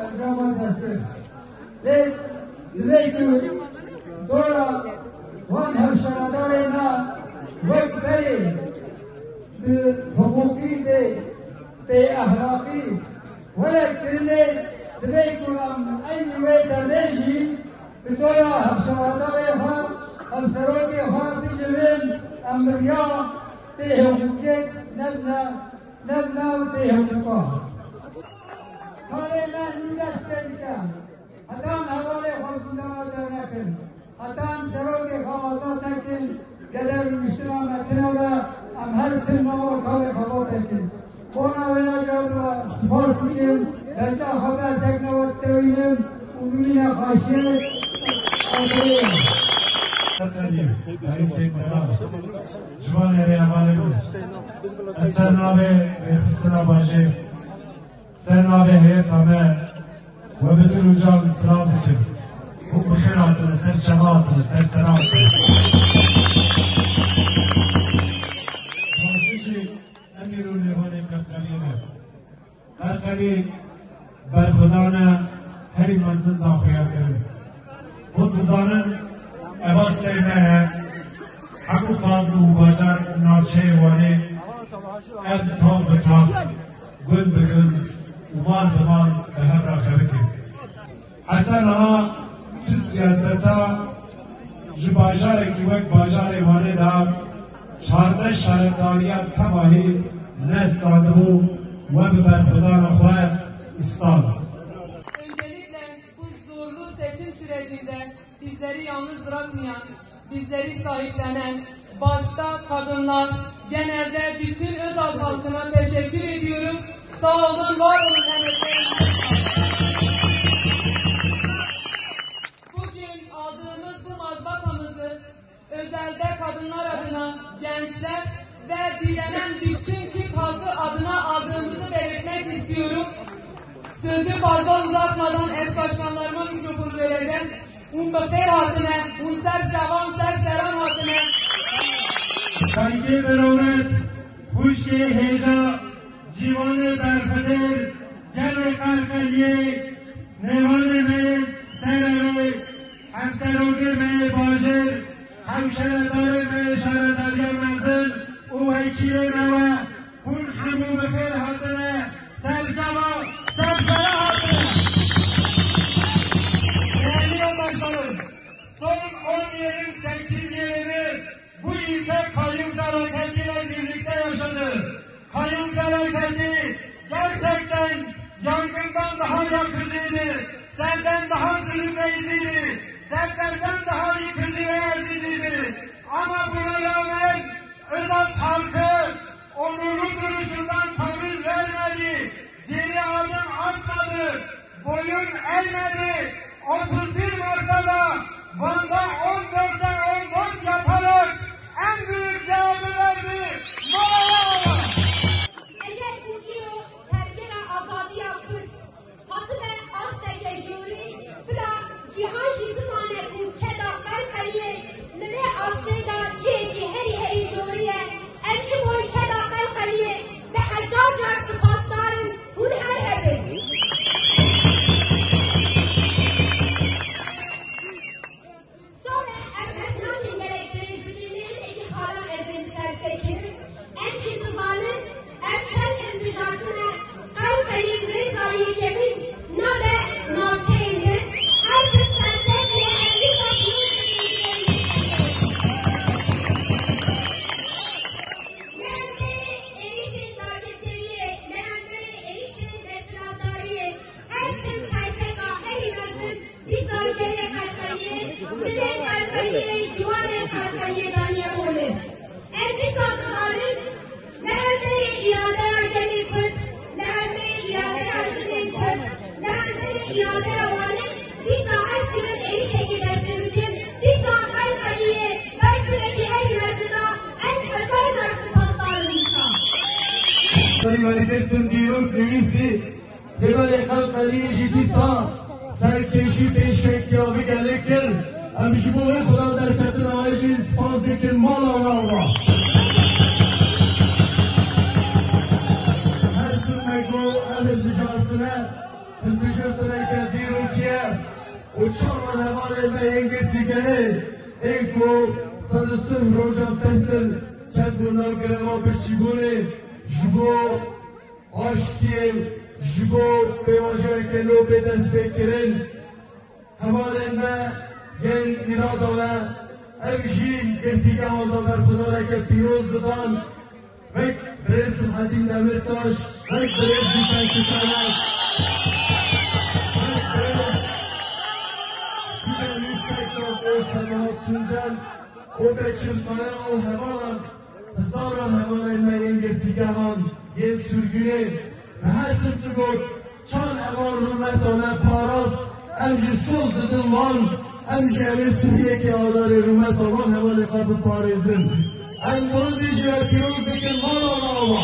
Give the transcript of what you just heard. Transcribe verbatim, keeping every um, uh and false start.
Encama dest pê. Lê divê ku dora wan hevşaredarên me wek berê bi hiqûqî bê, bê ehlaqî were kirinê, divê ku em eynî wê demê jî bi dora hevşaredarê xwe, hevserokê xwe bicivin, em bi riya bêhiqûqiyê nebine, nebine bêhiqûqa. Karê me nû dest pê dike. Heta em hevalê xwe zindana dernexin, heta em serokê xwe azad nekin, gele rûniştina me tune be, em her tim nava kavê xebatê kin. Bona wêna caran we spas dikim, bejna xwe bersek ne we ditewînim û bimîne xaşiyê. Berîkê delal, ciwanê rê hevalê min. Ez ser navê rêxistina bajêr, ser navê heyeta me we bi dil û can silav dikim. Hûn bi xêr hatine, ser çava hatine, ser sera hatine. Rastî jî em îro mêvanê Qerqeliyê ne. Qerqelî berxwedana herî mezin da xuyakirin. Hûn dizanin eva sey me ye, hemû qad û bajar navçeyê Wanê em tax bi tax, gund bi gund û mal bi mal bi hev re xebitîn. Heta niha tu siyaseta ji bajarekî wek bajarê Wanê de çardeh şaredariya tevahî nestandibû we bi berxwedana xwe stand. Öncelikle bu zorlu seçim sürecinde bizleri yalnız bırakmayan, bizleri sahiplenen, başta kadınlar, genelde bütün Özal halkına teşekkür ediyoruz. Sağ olun, var olun, emeklerinize sağlık. Bugün aldığımız bu mazbatamızı özelde kadınlar adına, gençler ve direnen bütün Kürt halkı adına aldığımızı belirtmek istiyorum. Sözü fazla uzatmadan eş başkanlarıma mikrofonu vereceğim. Hûn bi xêr hatine, hûn ser çavan, ser seran hatine. Dayikê mirovet, xwişkê hêja, ciwanê berxwedêr, gelê Qerqeliyê, mêvanê me yê serevê, hevserokê me yê bajêr, hewşaredarê me yê şaredariya mezin û wekîlê me we, hûn hemû bi xêr hatine, ser çava, ser sera hatine. Değerli yoldaşlarım, son on yılın sekiz yılını bu ilçe kayım felaketiyle birlikte yaşadı. Kayım felaketi gerçekten yangından daha yakıcıydı, selden daha sürükleyiciydi, depremden daha yıkıcı ve eziciydi. Ama buna rağmen Özal halkı onurlu duruşundan taviz vermedi, geri adım atmadı, boyun eğmedi. Otuz bir Mart'ta da Van'da on dörtte on dört yaparak en büyük cevabı verdi. Mala Allah! Eger ku îro pergera azadiya Kurd hatibe asteke jorî, bila cîhan jî bizane ku keda Qerqeliyê li vê astê de cihekî herî herî jorî ye. Em ji bo keda Qerqeliyê bi hezar car sipasdar in. Hûn her hebin. Sor e, em hez nakin gelek dirêj bikin, lê hinekî xalan ez ê li ser sekinim. Em jî dizanin, ev çend hilbijartin e, Qerqelî rêza yekemîn nade navçeyên din, her tim semtek lê em dîsa Li hemberî êrîşên dagirkeriyê, li hemberî êrîşên desthilatdariyê, her tim perteka herî mezin dîsa gelê Qerqeliyê, jinên Qerqeliyê, ciwanên Qerqeliyê daniye holê. Em dîsa dizanin, li hemberî îradeya gelê Kurd, li hemberî îradeya jinên Kurd, li hemberî îradeya Wanê, dîsa hez kirin êrîşekê dest pê bikin, dîsa Qerqeliyê bersivekî herî mezin da, em hezar car sipasdar in dîsa. Rîwayetê tundî û nivîsî, lê belê Qerqeliyê jî dîsa serkêşî pêşketiya vî gelê kir. Em ji bo wê xuda derketina we jî spas dikin, mala we ava. Her tim me got ev hilbijartine, hilbijêrtine Dîrokî ye û çawan hevalên me yên girtîgehê ên ku sed û sih rojan pêtir ketibû nav greva birçîbûnê ji bo aştiyê, ji bo pêvajoyeke nû bê destpêkirin. Hevalên me yên îrada me, ev jî girtîgehan de berxwedaneke pîroz didan. Wek birêz Selahattin Demirtaş, wek birêz Gülten Kuşanak, wek birêz Fidan Yüksekdağ û Semahat Tuncel û Bekir Kaya û hevalan, hezaran hevalên me yên girtîgehan, yên sürgünê, me her tim digot, çand heval rûmeta me parast, em jî soz didin wan, em jî em ê Sûriyekê adarê rûmeta wan hevalê xwe biparêzin. Em Mirdî jî we pîroz dikin, mala me ava.